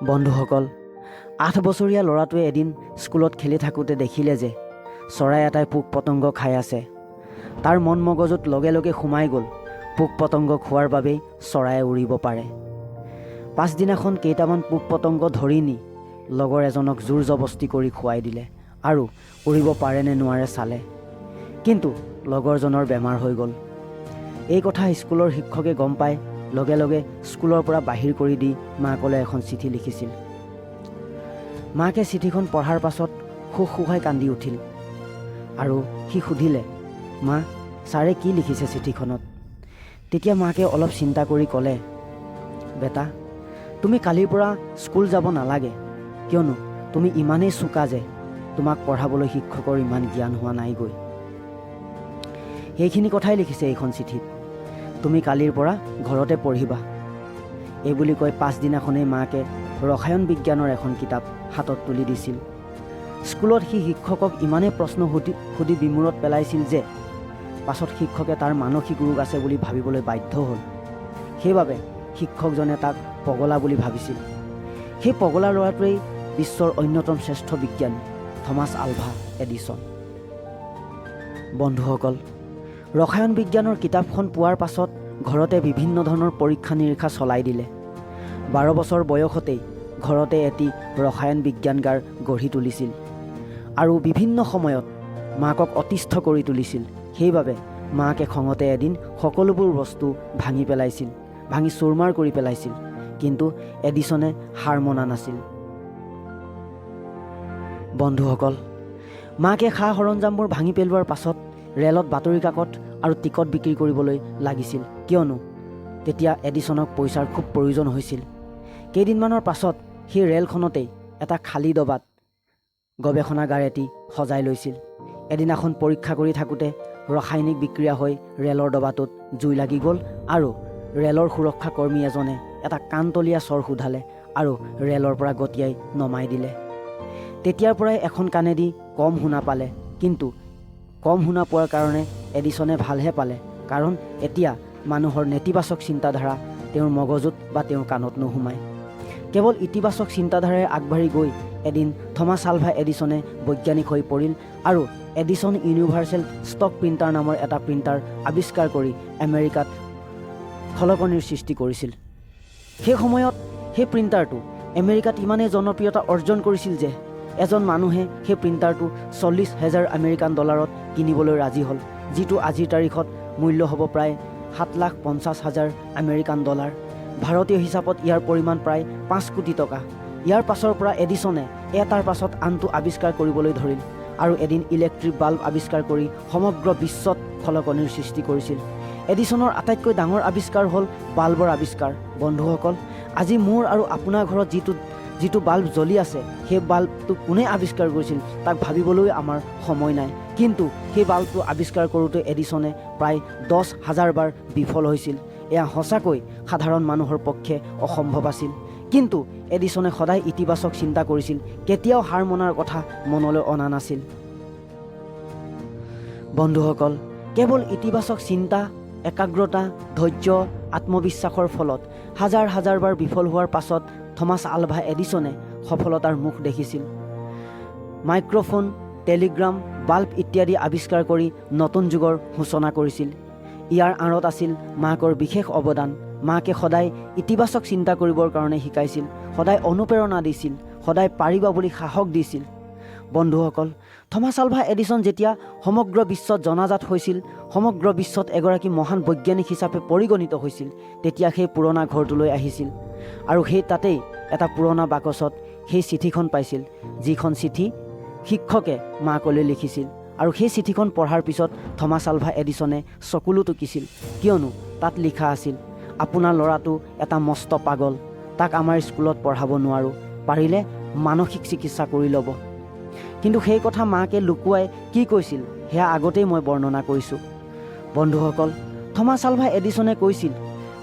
বন্ধুসকল, 8 বছৰীয়া ল'ৰাটোৱে এদিন স্কুলত খেলি থাকোঁতে দেখিলে যে চৰাই এটাই পোক পতংগ খাই আছে। তাৰ মন মগজুত লগে লগে সোমাই গ'ল, পোক পতংগ খোৱাৰ বাবেই চৰায়ে উৰিব পাৰে। পাছদিনাখন কেইটামান পোক পতংগ ধৰি নি লগৰ এজনক জোৰ জবস্তি কৰি খুৱাই দিলে আৰু উৰিব পাৰে নে নোৱাৰে চালে। কিন্তু লগৰজনৰ বেমাৰ হৈ গ'ল। এই কথা স্কুলৰ শিক্ষকে গম পাই লগে লগে স্কুলৰ পৰা বাহিৰ কৰি দি মাকলৈ এখন চিঠি লিখিছিল। মাকে চিঠিখন পঢ়াৰ পাছত হুকহুকাই কান্দি উঠিল আৰু সি সুধিলে, "মা, ছাৰে কি লিখিছে চিঠিখনত?" তেতিয়া মাকে অলপ চিন্তা কৰি ক'লে, "বেটা, তুমি কালিৰ পৰা স্কুল যাব নালাগে, কিয়নো তুমি ইমানেই চোকা যে তোমাক পঢ়াবলৈ শিক্ষকৰ ইমান জ্ঞান হোৱা নাইগৈ। সেইখিনি কথাই লিখিছে এইখন চিঠিত। তুমি কালিৰ পৰা ঘৰতে পঢ়িবা।" এই বুলি কৈ পাছদিনাখনেই মাকে ৰসায়ন বিজ্ঞানৰ এখন কিতাপ হাতত তুলি দিছিল। স্কুলত সি শিক্ষকক ইমানেই প্ৰশ্ন সুধি সুধি বিমূৰত পেলাইছিল যে পাছত শিক্ষকে তাৰ মানসিক ৰোগ আছে বুলি ভাবিবলৈ বাধ্য হ'ল। সেইবাবে শিক্ষকজনে তাক পগলা বুলি ভাবিছিল। সেই পগলা ল'ৰাটোৱেই বিশ্বৰ অন্যতম শ্ৰেষ্ঠ বিজ্ঞানী থমাছ আলভা এডিছন। বন্ধুসকল, ৰসায়ন বিজ্ঞানৰ কিতাপখন পোৱাৰ পাছত ঘৰতে বিভিন্ন ধৰণৰ পৰীক্ষা নিৰীক্ষা চলাই দিলে। 12 বছৰ বয়সতেই ঘৰতে এটি ৰসায়ন বিজ্ঞানগাৰ গঢ়ি তুলিছিল আৰু বিভিন্ন সময়ত মাকক অতিষ্ঠ কৰি তুলিছিল। সেইবাবে মাকে খঙতে এদিন সকলোবোৰ বস্তু ভাঙি পেলাইছিল, ভাঙি চুৰমাৰ কৰি পেলাইছিল। কিন্তু এডিছনে হাৰ মনা নাছিল। বন্ধুসকল, মাকে সা সৰঞ্জামবোৰ ভাঙি পেলোৱাৰ পাছত ৰেলত বাতৰি কাকত আৰু টিকট বিক্ৰী কৰিবলৈ লাগিছিল, কিয়নো তেতিয়া এডিছনক পইচাৰ খুব প্ৰয়োজন হৈছিল। কেইদিনমানৰ পাছত সেই ৰেলখনতেই এটা খালী ডবাত গৱেষণাগাৰ এটি সজাই লৈছিল। এদিনাখন পৰীক্ষা কৰি থাকোঁতে ৰাসায়নিক বিক্ৰিয়া হৈ ৰেলৰ ডবাটোত জুই লাগি গ'ল আৰু ৰেলৰ সুৰক্ষা কৰ্মী এজনে এটা কাণতলীয়া চৰ সোধালে আৰু ৰেলৰ পৰা গতিয়াই নমাই দিলে। তেতিয়াৰ পৰাই এখন কাণেদি কম শুনা পালে। কিন্তু কম শুনা পোৱাৰ কাৰণে এডিছনে ভালহে পালে, কাৰণ এতিয়া মানুহৰ নেতিবাচক চিন্তাধাৰা তেওঁৰ মগজুত বা তেওঁৰ কাণত নোসোমায়। কেৱল ইতিবাচক চিন্তাধাৰাৰে আগবাঢ়ি গৈ এদিন থমাছ আলভা এডিছনে বৈজ্ঞানিক হৈ পৰিল আৰু এডিছন ইউনিভাৰ্চেল ষ্টক প্ৰিণ্টাৰ নামৰ এটা প্ৰিণ্টাৰ আৱিষ্কাৰ কৰি আমেৰিকাত খলকনিৰ সৃষ্টি কৰিছিল। সেই সময়ত সেই প্ৰিণ্টাৰটো আমেৰিকাত ইমানেই জনপ্ৰিয়তা অৰ্জন কৰিছিল যে এজন মানুহে সেই প্ৰিণ্টাৰটো 40,000 আমেৰিকান ডলাৰত কিনিবলৈ ৰাজি হ'ল, যিটো আজিৰ তাৰিখত মূল্য হ'ব প্ৰায় 7,50,000 আমেৰিকান ডলাৰ। ভাৰতীয় হিচাপত ইয়াৰ পৰিমাণ প্ৰায় 5 কোটি টকা। ইয়াৰ পাছৰ পৰা এডিছনে এটাৰ পাছত আনটো আৱিষ্কাৰ কৰিবলৈ ধৰিল আৰু এদিন ইলেক্ট্ৰিক বাল্ব আৱিষ্কাৰ কৰি সমগ্ৰ বিশ্বত খলকনিৰ সৃষ্টি কৰিছিল। এডিছনৰ আটাইতকৈ ডাঙৰ আৱিষ্কাৰ হ'ল বাল্বৰ আৱিষ্কাৰ। বন্ধুসকল, আজি মোৰ আৰু আপোনাৰ ঘৰত যিটো যিটো বাল্ব জ্বলি আছে, সেই বাল্বটো কোনে আৱিষ্কাৰ কৰিছিল তাক ভাবিবলৈ আমাৰ সময় নাই। কিন্তু সেই বাল্বটো আৱিষ্কাৰ কৰোঁতে এডিছনে প্ৰায় 10,000 বাৰ বিফল হৈছিল। এয়া সঁচাকৈ সাধাৰণ মানুহৰ পক্ষে অসম্ভৱ আছিল। কিন্তু এডিছনে সদায় ইতিবাচক চিন্তা কৰিছিল, কেতিয়াও হাৰ মনাৰ কথা মনলৈ অনা নাছিল। বন্ধুসকল, কেৱল ইতিবাচক চিন্তা, একাগ্ৰতা, ধৈৰ্য, আত্মবিশ্বাসৰ ফলত হাজাৰ হাজাৰ বাৰ বিফল হোৱাৰ পাছত থমাছ আলভা এডিছনে সফলতাৰ মুখ দেখিছিল। মাইক্ৰফোন, টেলিগ্ৰাম, বাল্ব ইত্যাদি আৱিষ্কাৰ কৰি নতুন যুগৰ সূচনা কৰিছিল। ইয়াৰ আঁৰত আছিল মাকৰ বিশেষ অৱদান। মাকে সদায় ইতিবাচক চিন্তা কৰিবৰ কাৰণে শিকাইছিল, সদায় অনুপ্ৰেৰণা দিছিল, সদায় পাৰিবা বুলি সাহস দিছিল। বন্ধুসকল, থমাছ আলভা এডিছন যেতিয়া সমগ্ৰ বিশ্বত জনাজাত হৈছিল, সমগ্ৰ বিশ্বত এগৰাকী মহান বৈজ্ঞানিক হিচাপে পৰিগণিত হৈছিল, তেতিয়া সেই পুৰণা ঘৰটোলৈ আহিছিল আৰু সেই তাতেই এটা পুৰণা বাকচত সেই চিঠিখন পাইছিল, যিখন চিঠি শিক্ষকে মাকলৈ লিখিছিল। আৰু সেই চিঠিখন পঢ়াৰ পিছত থমাছ আলভা এডিছনে চকুলো টুকিছিল, কিয়নো তাত লিখা আছিল, "আপোনাৰ ল'ৰাটো এটা মস্ত পাগল, তাক আমাৰ স্কুলত পঢ়াব নোৱাৰোঁ, পাৰিলে মানসিক চিকিৎসা কৰি ল'ব।" কিন্তু সেই কথা মাকে লুকুৱাই কি কৈছিল, সেয়া আগতেই মই বৰ্ণনা কৰিছোঁ। বন্ধুসকল, থমাছ আলভা এডিছনে কৈছিল,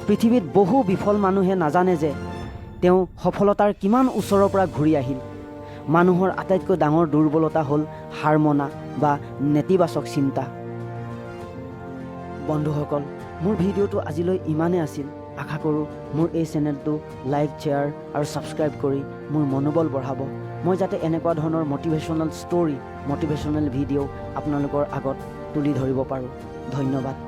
পৃথিৱীত বহু বিফল মানুহে নাজানে যে তেওঁ সফলতাৰ কিমান ওচৰৰ পৰা ঘূৰি আহিল। মানুহৰ আটাইতকৈ ডাঙৰ দুৰ্বলতা হ'ল হাৰ মনা বা নেতিবাচক চিন্তা। বন্ধুসকল, মোৰ ভিডিঅ'টো আজিলৈ ইমানেই আছিল। আশা কৰোঁ মোৰ এই চেনেলটো লাইক, শ্বেয়াৰ আৰু ছাবস্ক্ৰাইব কৰি মোৰ মনোবল বঢ়াব, মই যাতে এনেকুৱা ধৰণৰ মটিভেশ্যনেল ষ্টৰী, মটিভেশ্যনেল ভিডিঅ' আপোনালোকৰ আগত তুলি ধৰিব পাৰোঁ। ধন্যবাদ।